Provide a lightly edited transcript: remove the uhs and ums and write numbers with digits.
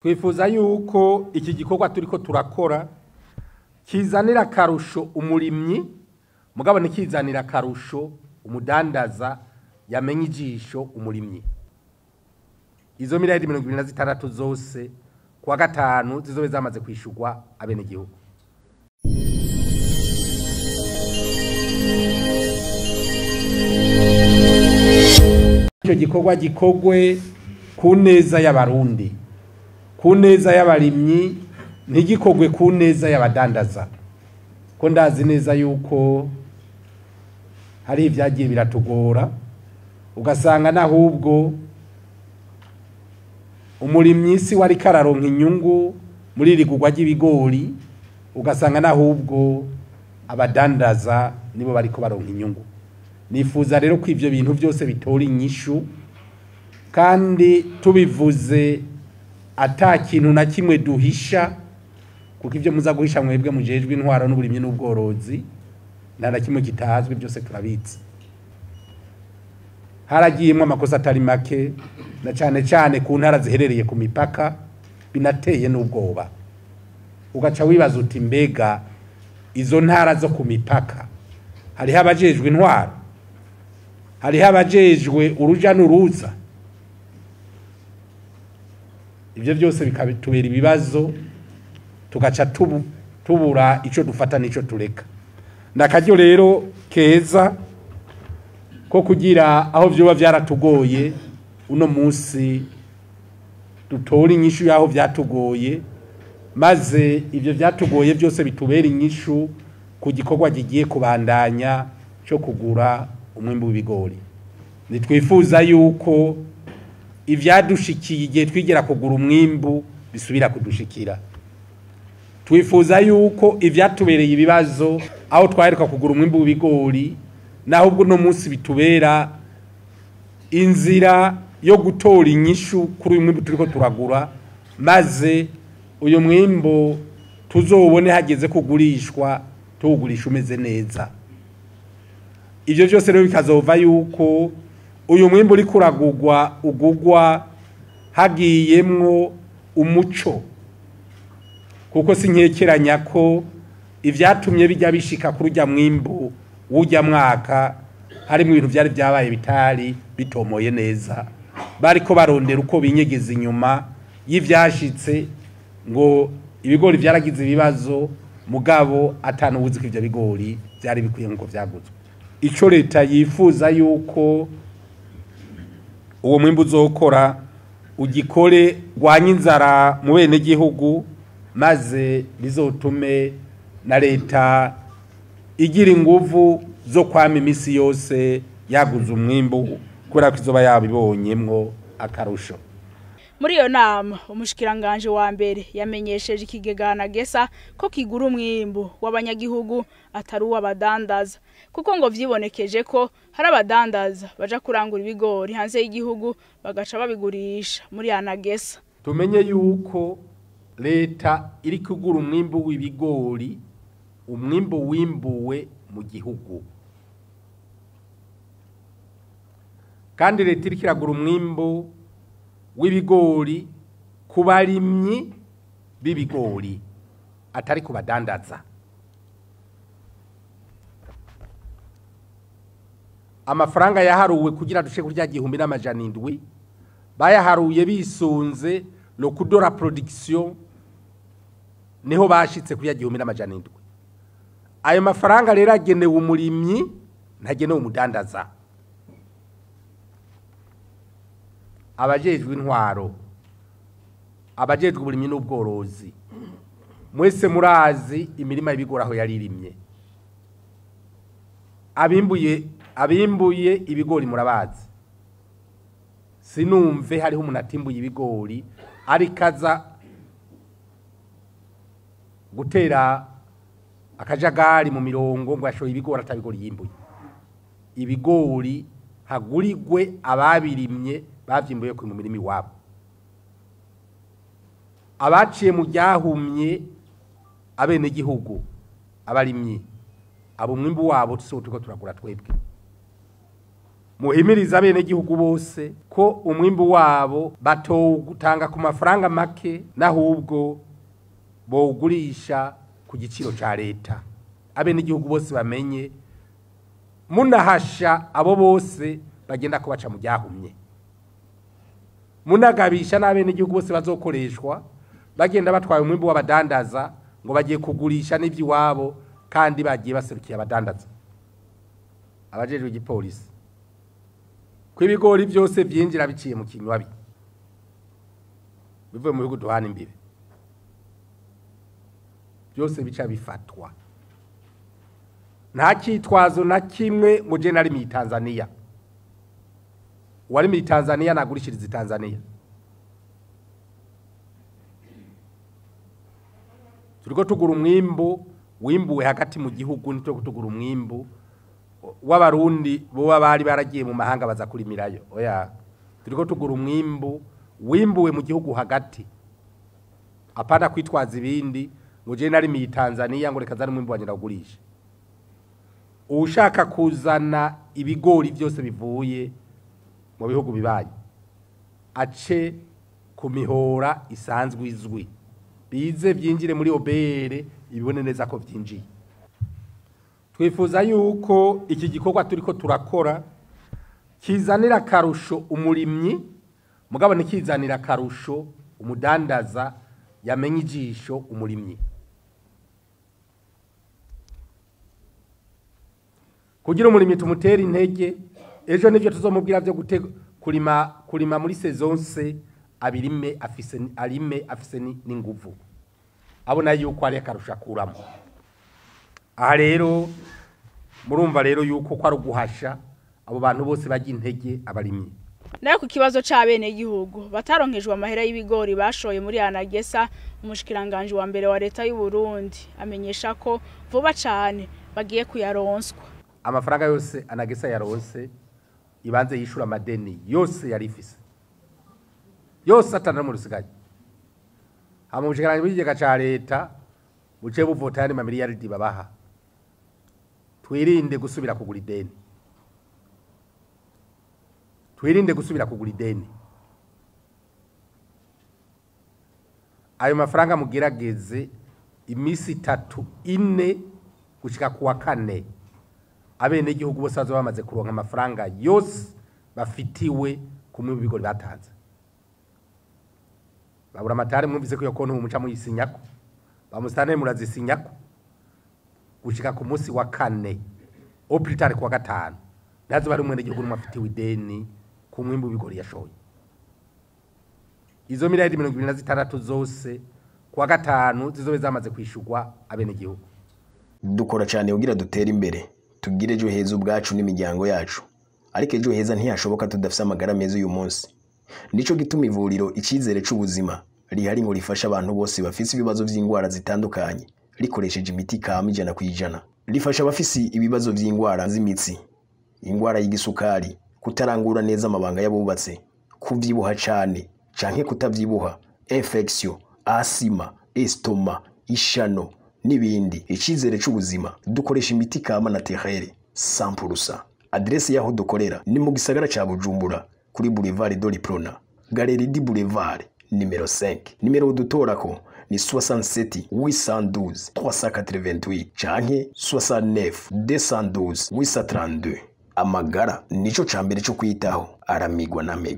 Twifuza yuko iki gikorwa turiko turakora kizanira akarusho umurimyi, mugabo ntikizanira akarusho umudandaza yamenye ijisho umurimyi. Izo miliyaridi 26 zose kuwa gatanu zizobe zamaze kwishurwa abenegihugu. Ico gikorwa gikogwe ku neza y'abarundi, ku neza y'abarimyi, ntigikogwe ku neza y'abadandaza. Ko ndazi neza yuko hari ivyagiye biratugora, ugasanga nahubwo umurimyi si wari kararonka inyungu muri iri gugwa ry'ibigori, ugasanga nahubwo abadandaza nibo bariko baronka inyungu. Nifuza rero ko ivyo bintu byose bitora inyishu, kandi tubivuze ata kintu na kimwe duhisha, kuko ivyo muza guhisha mwebwe mujejwe intwaro n'uburimyi n'ubworozi nta na kimwe kitazwi, byose turabitse. Haragiyemwo amakosa atari make, na cane cane ku ntara ziherereye ku mipaka, binateye n'ubwoba. Ugaca wibaza uti mbega izo ntara zo ku mipaka hariho abajejwe intwaro, hariho abajejwe uruja n'uruza? Ivyo byose bikatubera ibibazo, tugaca tubura ico dufata n'ico tureka. Nakaryo rero keza ko kugira aho vyoba vyaratugoye uno munsi dutora inyishu yaho vyatugoye, maze ivyo vyatugoye byose bitubera inyishu ku gikorwa kigiye kubandanya cyo kugura umwimbu w'ibigori. Nitwifuza yuko ivyadushikiye igihe twigera kugura umwimbu bisubira kudushikira. Twifuza yuko ivyatubereye ibibazo aho twaheruka kugura umwimbu w'ibigori, naho ubwo no munsi bitubera inzira yo gutora inyishu kuri uyu mwimbu turiko turagura, maze uyu mwimbu tuzowubone hageze kugurishwa tuwugurisha umeze neza. Ivyo vyose rero bikazova yuko uyu mwimbu uriko uragurwa ugugwa hagiyemwo umuco, kuko sinkekeranya ko ivyatumye bijya bishika kuri urya mwimbu w'urya mwaka harimo ibintu vyari vyabaye bitari bitomoye neza, bariko barondera uko binyegeza inyuma y'ivyashitse ngo ibigori vyaragize ibibazo, mugabo atanubuzi ko ivyo bigori vyari bikwiye nkuko vyaguzwe. Ico leta yifuza yuko uwo mwimbu uzokora ugikore rwanya inzara mu bene gihugu, maze bizotume na leta igira inguvu zo kwama imisi yose yaguze umwimbu, kubera ko izoba yabibonyemwo akarusho. Muri iyo nama umushikiranganje wa mbere yamenyesheje ikigega ANAGESSA ko kigura umwimbu w'abanyagihugu atari uw'abadandaza, kuko ngo vyibonekeje ko hari abadandaza baja kurangura ibigori hanze y'igihugu bagaca babigurisha muri ANAGESSA. Tumenye yuko leta iri kugura umwimbu w'ibigori, umwimbu wimbuwe mu gihugu, kandi leta iriko iragura umwimbu w'ibigori ku barimyi b'ibigori atari ku badandaza. Amafaranga yaharuwe kugira dushe kurya 1700 bayaharuye bisunze le coût de la production, niho bashitse kurya 1700. Ayo mafaranga rero agenewe umurimyi, ntagenewe umudandaza. Abajejwe intwaro, abajejwe uburimyi n'ubworozi, mwese murazi imirima y'ibigori aho yaririmye. Abimbuye ibigori murabazi. Sinumve hariho umuntu atimbuye ibigori arikaza gutera akajagari mu mirongo ngo ashoye ibigori atabigori yimbuye. Ibigori hagurigwe ababirimye bavyimbuye ku mirima iwabo. Abaciye mu ryahumye abene gihugu abarimyi abo mwimbu wabo tuko turagura twebwe. Muhimiriza abenegihugu bose ko umwimbu wabo batowutanga ku mafaranga make, n'ahubwo bowugurisha ku giciro ca leta. Abenegihugu bose bamenye, munahasha abo bose bagenda kubaca mu ryahumye, munagabisha n'abenegihugu bose bazokoreshwa bagenda batwaye umwimbu w'abadandaza ngo bagiye kugurisha n'ivy'iwabo kandi bagiye baserukiye abadandaza. Abajejwe igipolisi ko ibigori byose byinjira biciye mu kinywabi bivuye mu bihugu duhana imbibe, byose bica bifatwa. Nta cyitwazo na kimwe ngo je nari mu Tanzania. Uwari mu Tanzania nagurishiriza Tanzania. Turiko tugura umwimbu wimbuwe hagati mu gihugu, nitwo tugura umwimbu w'abarundi bo bari baragiye mu mahanga baza kurimirayo. Oya, turiko tugura umwimbu wimbuwe mu gihugu hagati, apana kwitwaza ibindi ngo je nari mu Tanzania ngo reka zane umwimbu wanje ndagurisha. Ushaka kuzana ibigori byose bivuye mu bihugu bibaye ace ku mihora isanzwe izwi, bize byinjire muri OBR ibibone neza ko byinjiye. Twifuza yuko iki gikorwa turiko turakora kizanira akarusho umurimyi, mugabo ntikizanira akarusho umudandaza yamenye ijisho umurimyi. Kugira umurimyi tumutere intege, ejo nivyo tuzomubwira byo kurima muri saison C, abirime afise, arime afise n'inguvu, abona yuko ari akarusho akuramo. Aha rero murumva rero yuko ko ari uguhasha abo bantu bose bajya intege abarimyi. Nayo ku kibazo c'abenegihugu bataronkejwe amahera y'ibigori bashoye muri Anagesa, umushikiranganje wa mbere wa leta y'u Burundi amenyesha ko vuba cane bagiye kuyaronswa. Amafaranga yose Anagesa yaronse ibanze yishura amadeni yose yari ifise yose atana mu rusigaye. Hama umushikiranganje w'ikigega ca leta buce buvota yandi mamiliyaridi babaha. Twirinde gusubira kugura ideni. Twirinde gusubira kugura ideni. Ayo mafaranga mugerageze imisi 3 4 gushika kuwa 4 abene igihugu bose bazoba bamaze kuronka amafaranga yose bafitiwe kumwe bigori batanze. Babura amatari mwumvise ko iyo konti umuca muyisinyako, bamusitane murazisinyako gushika ku munsi wa 4 au plus tard kuwa 5 nazo bari umwene gihugu n'umafitiwe ideni ku mwimbu bigori yashoye. Izo miliyari 26 zose kuwa 5 zizobe zamaze kwishurwa abene gihugu. Dukora cyane kugira dutere imbere, tugire ejo heza ubwacu n'imiryango yacu. Ariko ejo heza ntiyashoboka tudafise amagara meza uyu munsi. Nico gituma ivuriro Icizere c'Ubuzima rihari ngo rifashe abantu bose bafise ibibazo vy'ingwara zitandukanye, rikoresheje imiti kama 100%. Rifasha abafise ibibazo vy'ingwara z'imitsi, ingwara y'igisukari, kutarangura neza amabanga y'abubatse, kuvyibuha cane canke kutavyibuha, infection, asima, estoma, ishano n'ibindi. Icizere c'Ubuzima dukoresha imiti kama na terere 100%. Adresse yaho dukorera ni mu gisagara ca Bujumbura kuri Boulevard Doliprona, Galerie du Boulevard nimero 5. Nimero dutorako ni 67 812 388 canke 69 212 832. Amagara nico cambere cyo kwitaho, aramigwa n'amego.